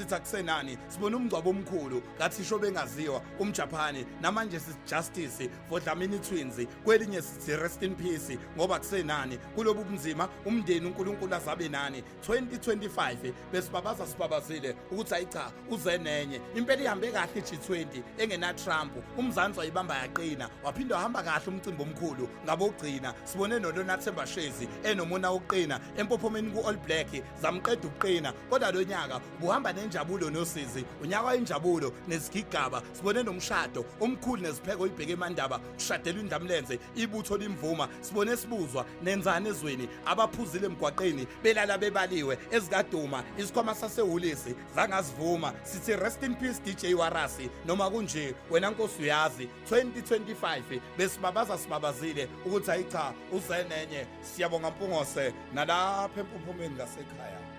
Sithi akusenani, sibona umngcwabo omkhulu kathisha obengaziwa umJapani, namanje sithi justice for Dlamini Twins, kwelinye sithi rest in peace ngoba kusenani kulobu bunzima umndeni uNkulunkulu azabe nani. 2025 besibabaza sibabazile ukuthi ayi cha uze nenye impela, ihambe kahle i-G20 engena Trump, uMzansi wayibamba yaqina, waphinde wahamba kahle umcimbi omkhulu ngabogcina. Sibone nolona Themba Shezi enomona wokuqina empophomeni ku-All Black, zamqeda ukuqina. Kodwa lo nyaka buhamba nenjabulo nosizi, unyaka wenjabulo nezigigaba. Sibone nomshado omkhulu nezipheko ibheke emandaba, kushadelwa indlamlenze, ibutho limvuma. Sibone sibuzwa nenzani ezweni, abaphuzile emgwaqeni belala bebaliwe, ezikaduma isikhwama sasehulisi zangazivuma. Sithi rest in peace DJ Warasi, noma kunje wena nkosi uyazi. 2025 besibabaza sibabazile ukuthi ayi cha uze nenye. Siyabonga Mpungose nalapha empophomeni ngasekhaya.